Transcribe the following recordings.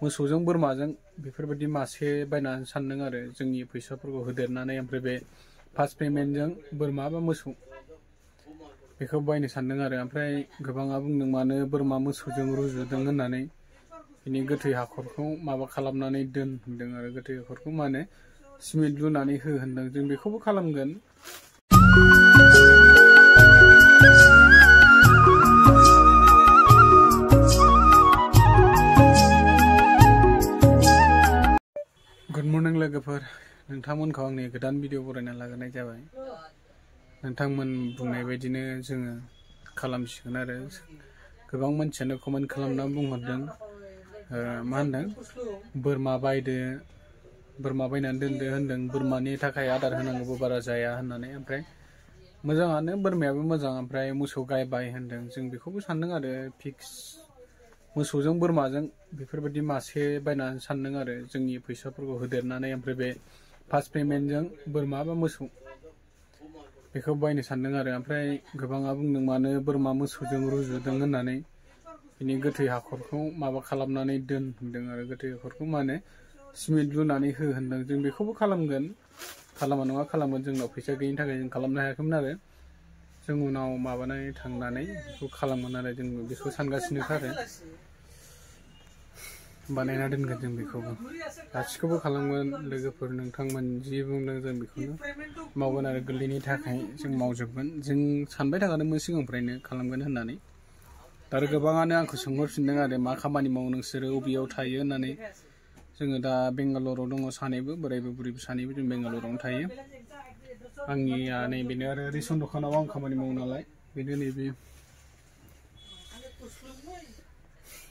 मोसौजों बोरमाजों बेफोरबायदि मासे बायनानै सानदों आरो जोंनि फैसाफोरखौ होदेरनानै ओमफ्राय बे फार्स्ट पेमेन्टजों बोरमा बा मोसौ बेखौ बायनो सानदों आरो ओमफ्राय गोबाङा बुंदों मानो बोरमा मोसौजों रुजुदों होननानै बिनि गोथै हाखरखौ माबा खालामनानै दोन होनदों आरो गोथै हाखरखौ मा होनो सिमेन्ट लुनानै हो होनदों जों बेखौबो खालामगोन। गुड मर्निं लोगोफोर, नोंथांमोनखौ आंनि गोदान भिडिअ बरायना लाग्रोनाय जाबाय। नोंथांमोन बुंनाय बायदिनो जोङो खालामसिगोन आरो गोबां मानसियानो कमेन्ट खालामना बुंहरदों मा होनदों बोरमा बायदो बोरमा बायनानै दोनदो होनदों, बोरमानि थाखाय आदार होनांगौबो बारा जाया होननानै। ओमफ्राय मोजाङानो, बोरमायाबो मोजां। ओमफ्राय मोसौ गाय बाय होनदों, जों बेखौबो सानदों आरो फिक्स मोसौजों बोरमाजों बेफोरबायदि मासे बायनानै सानदों आरो जोंनि फैसाफोरखौ होदेरनानै ओमफ्राय बे फार्स्ट पेमेन्टजों बोरमा बा मोसौ बेखौ बायनो सानदों आरो ओमफ्राय गोबाङा बुंदों मानो बोरमा मोसौजों रुजुदों होननानै बिनि गोथै हाखरखौ माबा खालामनानै दोन होनदों आरो गोथै हाखरखौ मा होनो सिमेन्ट लुनानै हो होनदों। जों बेखौबो खालामगोन, खालामा नङा खालामगोन। जोंनाव फैसा गैयिनि थाखाय जों खालामनो हायाखैमोन आरो जों उनाव माबानानै थांनानै बेखौ खालामगोन आरो जों बेखौ सानगासिनोखा आरो बानायना दोनगोन। जों बेखौबो गासिखौबो खालामगोन लोगोफोर, नोंथांमोन जि बुंदों जों बेखौनो मावगोन आरो गोरलैनि थाखाय जों मावजोबगोन। जों सानबाय थाखादोंमोन सिगांनिफ्रायनो खालामगोन होननानै। आरो गोबाङानो आंखौ सोंहरफिनदों आरो मा खामानि मावो नोंसोरो, अबेयाव थायो होननानै। जोङो दा बेंगालराव दङ सानैबो, बोरायबो बुरैबो सानैबो जों बेंगालरावनो थायो। आंनिया नैबेनो आरो रेसन दखानाव आं खामानि मावो नालाय, बेनो नैबे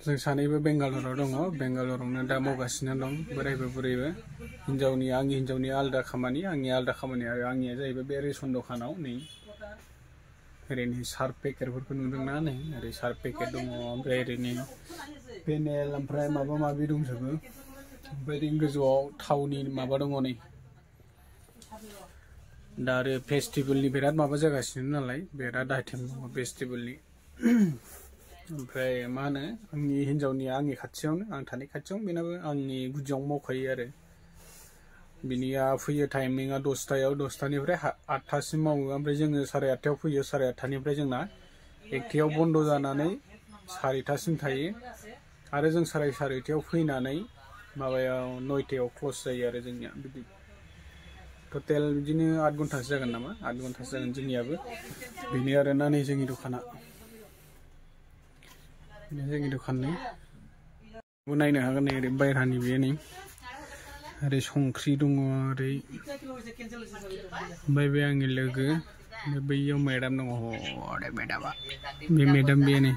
जों सानैबो बेंगालराव दङ, बेंगालरावनो दा मावगासिनो दं बोरायबो बुरैबो। आंनि हिन्जावनि आलादा खामानि, आंनि आलादा खामानि आरो आंनिया जाहैबाय बे रेसन दखानाव। नै ओरैनो सार्फ पेकेटफोरखौ नुदोंना, नै ओरै सार्फ पेकेट दङ, ओमफ्राय ओरैनो पेनेल ओमफ्राय माबा माबि दंजोबो। ओमफ्राय गोजौआव थावनि माबा दङ नै। दा आरो फेस्टिभेलनि बिराद माबा जागासिनो नालाय, बिराद आइटेम दङ फेस्टिभेलनि। ओमफ्राय मा होनो आंनि हिन्जावनिया आंनि खाथियावनो, आं थानाय खाथियावनो, बेनाबो आंनि गुदियावनो मावखायो आरो बिनिया फैयो टाइमिंआ 10टायाव, 10टानिफ्राय 8टासिम मावो। ओमफ्राय जोङो 8:30आव फैयो, 8:30निफ्राय जोंना 1टायाव बन्द जानानै 4टासिम थायो। आरो जों 4:30आव फैनानै माबायाव 9टायाव क्लस जायो आरो जोंनिया। बिदि टटेल बिदिनो 8 घन्टासो जागोन नामा, 8 घन्टासो जागोन जोंनियाबो। बेनो आरोना नै जोंनि दखाना, बेनो जोंनि दखाननि नायनो हागोन। नै ओरै बायह्रानि बे नै ओरै संख्रि दङ, ओरै ओमफ्राय बे आंनि लोगो, बैयाव मेडाम दङ, हरे मेडामा, बे मेडाम बे नै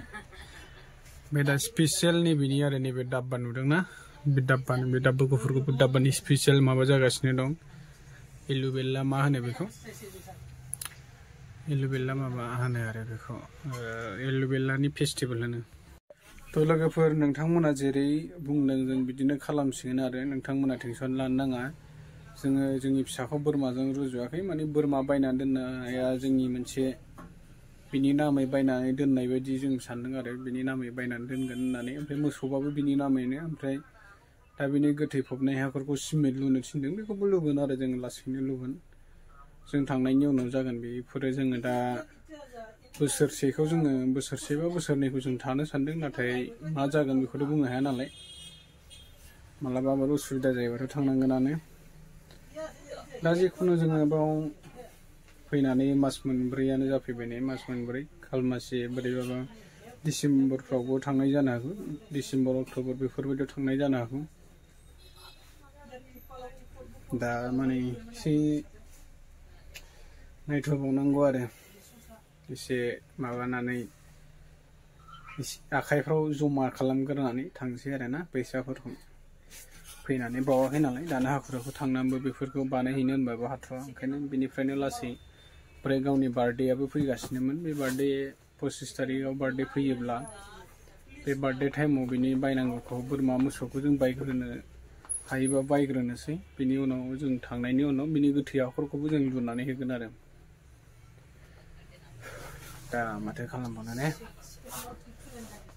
बे दा स्पेसियेल नैबेनि आरो नैबे दाब्बा नुदोंना, बे दाब्बा गुफुर गुफुर दाब्बानि स्पेसियेल माबा जागासिनो दं। एलुबेला मा होनो बेखौ, एलुबेला माबा होनो आरो बेखौ एलुबेलानि फेस्टिभेल होनो। थ' लोगोफोर, नोंथांमोना जेरै बुंदों जों बिदिनो खालामसिगोन आरो नोंथांमोना टेनसन लानो नाङा। जोङो जोंनि फिसाखौ बोरमाजों रुजुवाखै, माने बोरमा बायनानै दोननाया जोंनि मोनसे बिनि नामै बायनानै दोननाय बायदि जों सानदों आरो बिनि नामै बायनानै दोनगोन होननानै। ओमफ्राय मोसौबाबो बिनि नामैनो। ओमफ्राय दा बिनि गोथै फबनाय हाखरखौ सिमेन्ट लुनो थिनदों, बेखौबो लुगोन आरो जों लासैनो लुगोन। जों थांनायनि उनाव जागोन बेफोरो। जोङो दा बोसोरसेखौ जोङो बोसोरसे बा बोसोरनैखौ जों थानो सानदों, नाथाय मा जागोन बेखौथ' बुंनो हाया नालाय। मालाबा माबा उसुबिदा जायोबाथ' थांनांगोनानो। दा जिखुनु जोङो बाव फैनानै मास मोनब्रैयानो जाफैबाय, नै मास मोनब्रै, खालमासि बोरैबाबा डिसेम्बरफ्रावबो थांनाय जानो हागौ, डिसेम्बर अक्ट'बर बेफोरबायदियाव थांनाय जानो हागौ। दा माने एसे नायथ'बावनांगौ आरो एसे माबानानै आखाइफ्राव जमा खालामग्रोनानै थांसै आरो ना फैसाफोरखौ। फैनानै बावाखै नालाय, दाना हाखुराखु थांनानैबो बेफोरखौ बानायहैनो होनबाबो हाथ'वा। ओंखायनो बेनिफ्रायनो लासै, ओमफ्राय गावनि बार्थडेआबो फैगासिनोमोन। बे बार्थडे 25 तारिखआव बार्थडे फैयोब्ला बे बार्थडे टाइमाव बिनि बायनांगौखौ बोरमा मोसौखौ जों बायग्रोनो हायोबा बायग्रोनोसै। बिनि उनाव जों थांनायनि उनाव बिनि गोथै हाखरखौबो जों लुनानै होगोन आरो। दा माथो खालामबावनो ने।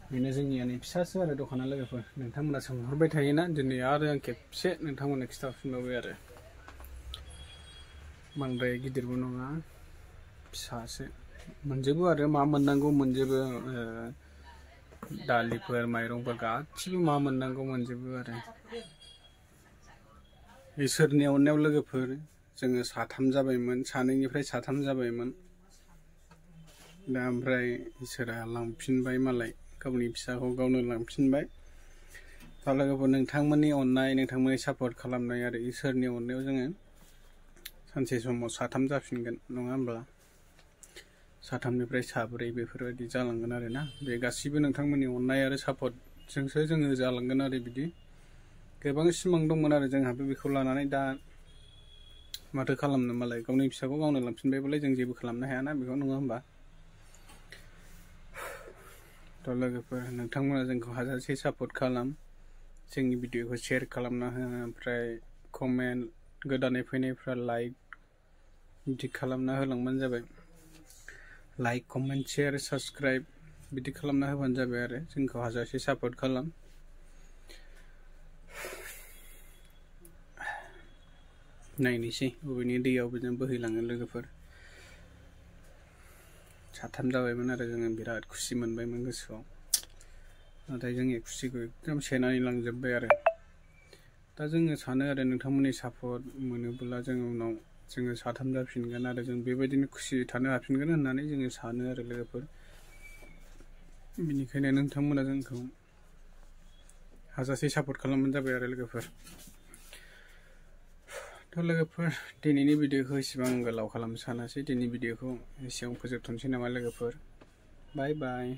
बेनो जोंनियानि फिसासो आरो दखाना लोगोफोर नोंथांमोना सोंहरबाय थायोना दिनै आरो आं खेबसे नोंथांमोननो खिथाफिनबावबाय आरो बांद्राय गिदिरबो नङा फिसासो मोनजोबो आरो मा मोननांगौ मोनजोबो दालिफोर माइरंफोर गासिबो मा मोननांगौ मोनजोबो आरो इसोरनि अननायाव लोगोफोर जोङो साथाम जाबायमोन सानैनिफ्राय साथाम जाबायमोन दा ओमफ्राय इसोरा लांफिनबाय मालाय गावनि फिसाखौ गावनो लांफिनबाय दा लोगोफोर नोंथांमोननि अननाय नोंथांमोननि सापर्ट खालामनाय आरो इसोरनि अननायाव जोङो सानसे समाव साथाम जाफिनगोन नङा होमब्ला साथामनिफ्राय साब्रै बेफोरबायदि जालांगोन आरो ना बे गासिबो नोंथांमोननि अननाय आरो सापर्टजोंसो जोङो जालांगोन आरो बिदि गोबां सिमां दंमोन आरो जोंहाबो बेखौ लानानै दा माथो खालामनो मालाय गावनि फिसाखौ गावनो लांफिनबायबालाय जों जेबो खालामनो हायाना बेखौ नङा होमबा थ' लोगोफोर नोंथांमोना जोंखौ हाजासे सापर्ट खालाम जोंनि भिडिअखौ शेयार खालामना हो ओमफ्राय कमेन्ट गोदानै फैनायफ्रा लाइक बिदि खालामना होलांबानो जाबाय लाइक कमेन्ट शेयार साबस्क्राइब बिदि खालामना होबानो जाबाय आरो जोंखौ हाजासे सापर्ट खालाम नायनोसै बबेनि दैयाव बिदिनो बोहैलाङो लोगोफोर साथाम जाबायमोन आरो जोङो बिराद खुसि मोनबायमोन गोसोआव नाथाय जोंनि खुसिखौ एकदम सेनानै लांजोब्बाय आरो दा जोङो सानो आरो नोंथांमोननि सापर्ट मोनोब्ला जोङो उनाव जोङो साथाम जाफिनगोन आरो जों बेबायदिनो खुसि थानो हाफिनगोन होननानै जोङो सानो आरो लोगोफोर बेनिखायनो नोंथांमोना जोंखौ हाजासे सापर्ट खालामबानो जाबाय आरो लोगोफोर थ' लोगोफोर दिनैनि भिडिअखौ एसेबां गोलाव खालामनो सानासै दिनैनि भिडिअखौ एसेयावनो फोजोबथ'नोसै नामा लोगोफोर बाय बाय